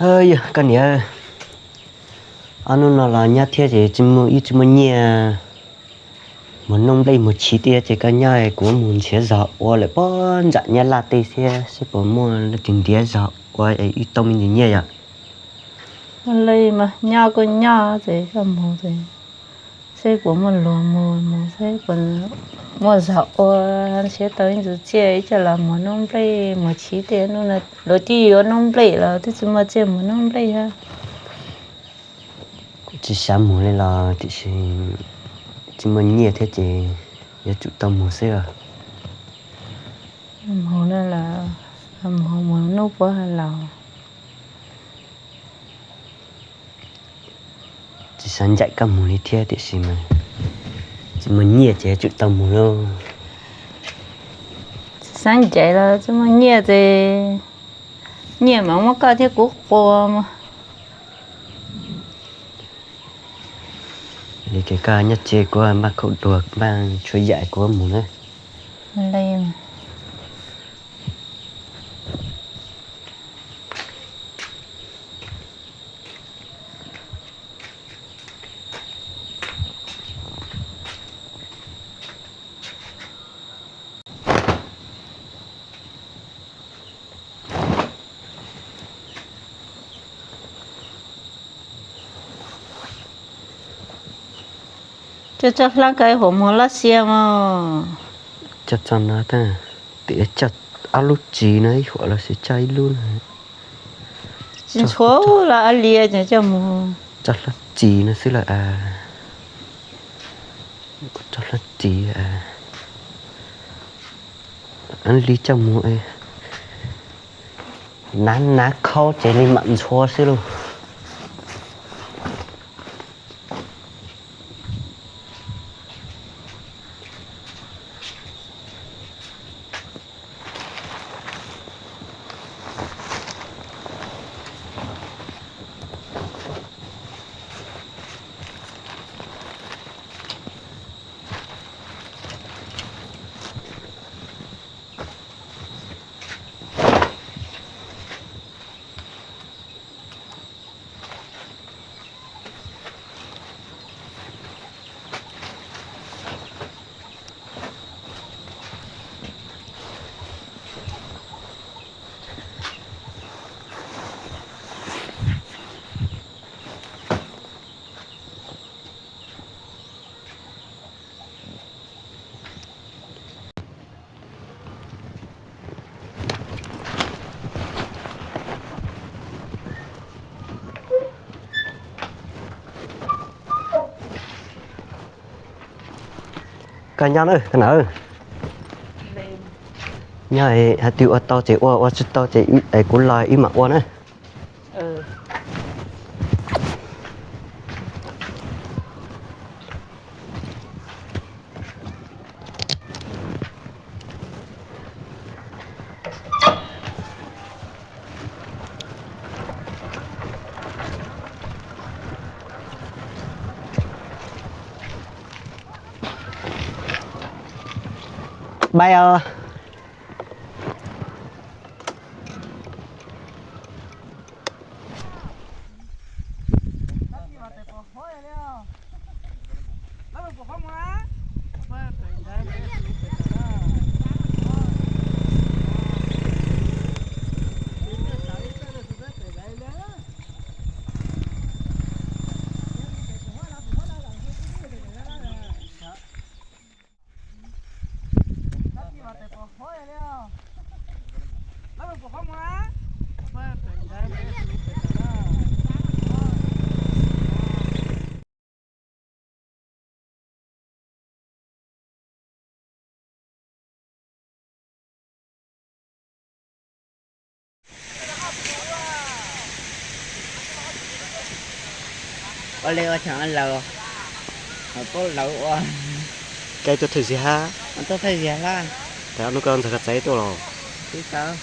Yog koj niam, ob hnub no los nyob thiab ces tsis muaj, yeej tsis muaj nyiaj mus noob nplej mus chiv thiab ces koj nyob kuv mus nrhiav zog ua lawm pob ntsam Nyab Laj tej thiab seb puas muaj leej twg nrhiav zog ua wb tau me ntsis nyiaj yom. Li mas nyob kuj nyob ces koj mus ces seb puas muaj luag mus, mus seb puas muaj zog ua, nrhiav tau ib ntsis tsiaj ib coj los mus noob nplej mus chiv thiab. Hnub no luag twb yuav noob nplej los twb tsis muaj tsiaj mus noob nplej thiab. Kuv tsis xav mus li los tiam sis tsis muaj nyiaj thiab ces yuav tsum tau mus xwb os. Mus no los mus, mus hnub puab los. Tsis xav ncaim koj mus li thiab tiam sis mas tsis muaj nyiaj ces yuav tsum tau mus lauj. Tsis xav ncaim los tsis muaj nyiaj ces nyiaj mas muab koj thiab kuv quas mas. Li ces koj nyob tsev kuv npaj khaub dua npaj tshuav yam kuv mus na. Coj tsob hlab koj huam muag loj xiab mog. Coj txog no, tias coj ob lub tsis no ib huam los sis coj ib lub no. Tsis ntshua los ab lias coj mus. Coj hlab tsis no xwb los as. Coj hlab tsis, ab lias coj mus. Nav nav khaub ces li mam ntshua xwb lauj. Koj nyob na, koj na. Nyob hais tias ua tau ces ua, ua tsis tau ces kuv los wb mam ua na. Bye os. Ua li ua tsham laus, ho tuaj laus ua. Koj tuaj thawj zaug hab? Tuaj thawj zaug hab. Thaum ub koj ntxhais koj txawv tuaj los? Tsis txawv.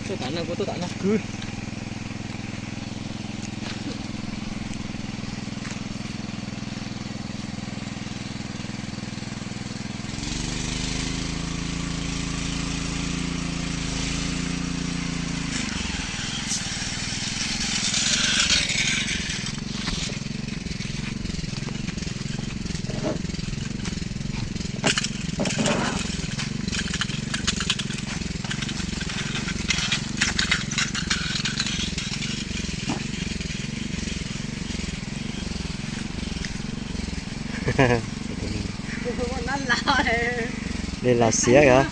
Tuaj tom no, kuv tuaj tom no kwv. Li los xiav os.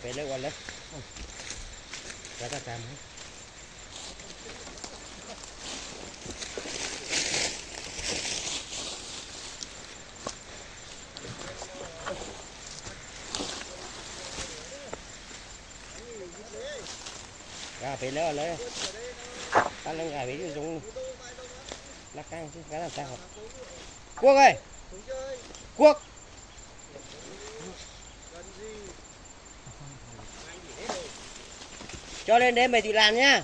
Peb lawv ua lawv. Peb lawv ua lawv. Pab lawv nqa peb zoo. Laj qab xwb, nqa laj qab. Kuab, Kuab. Cho lên đây mày tự làm nhá.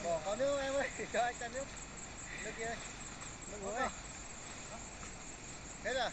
Bỏ có nước em ơi, cho anh chai nước. Nước kia. Nước uống này. Hết rồi.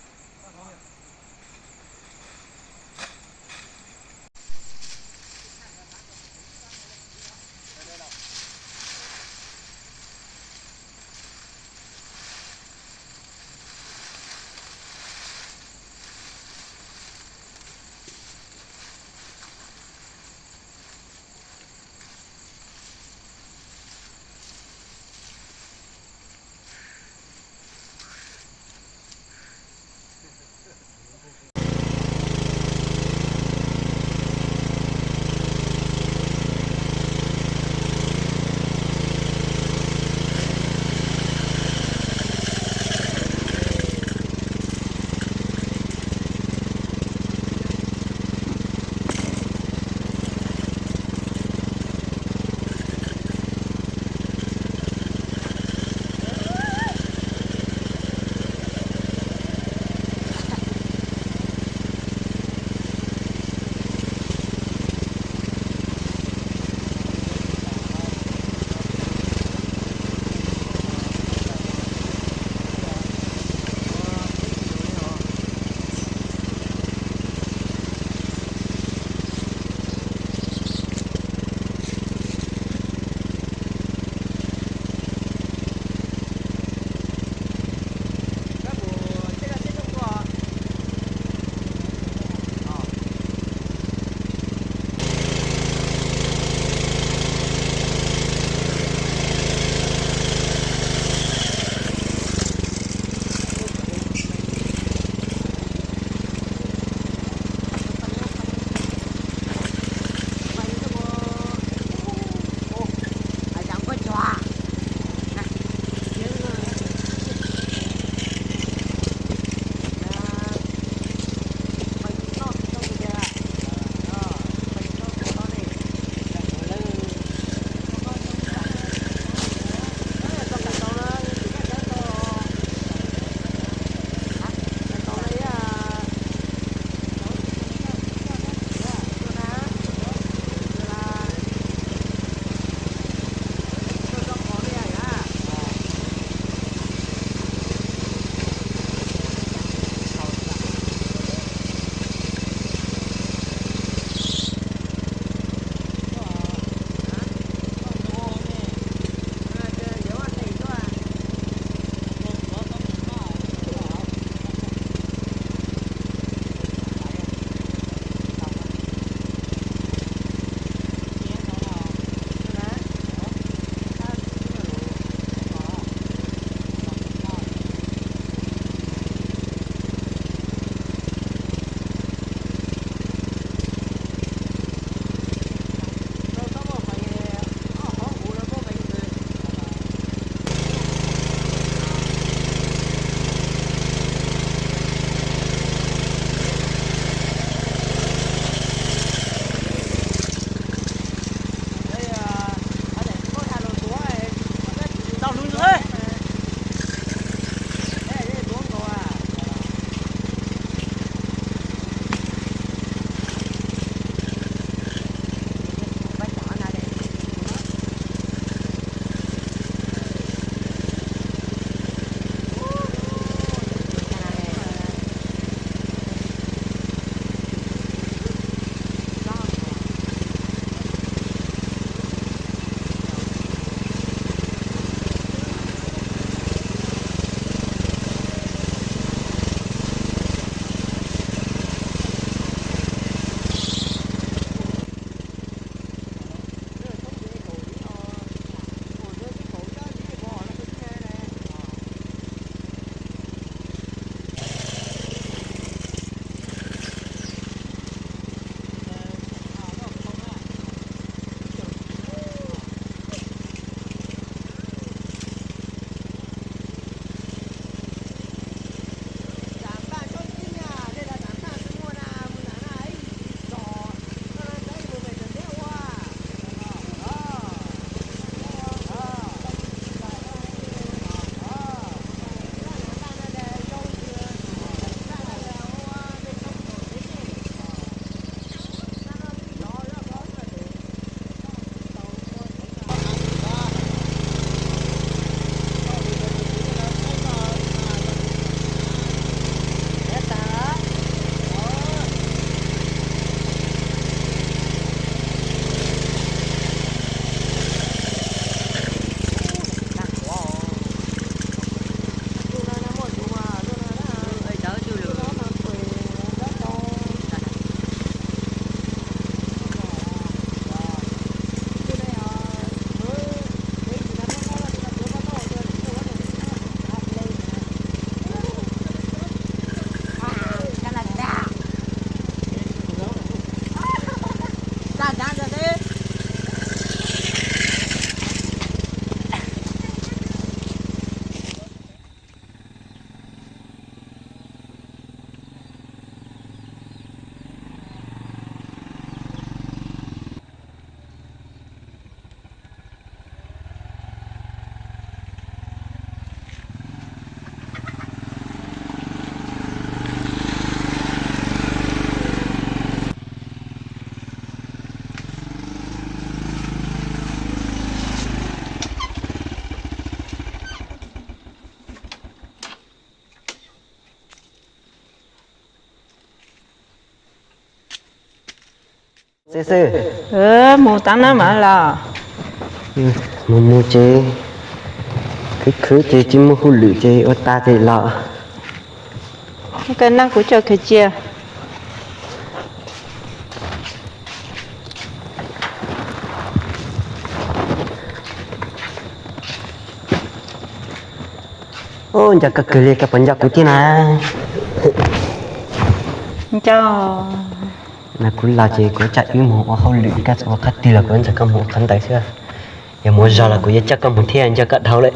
Xwb xwb. Mus tag nab mas los. Mus mus ces khwv khwv ces tsis muaj hauj lwm ces ua tag ces los. Koj nab kuv coj khwv cia. Ub, nco koj kawg li, koj puas nco kuv thiab na? Nco. No kuv los ces kuv coj wb mus ua hauj lwm, koj ua qhov twg los kuv nrog koj mus ua qhov ntawd xwb. Yog mus ua zog los kuv yuav coj koj mus thiab, nco koj dhau lawm.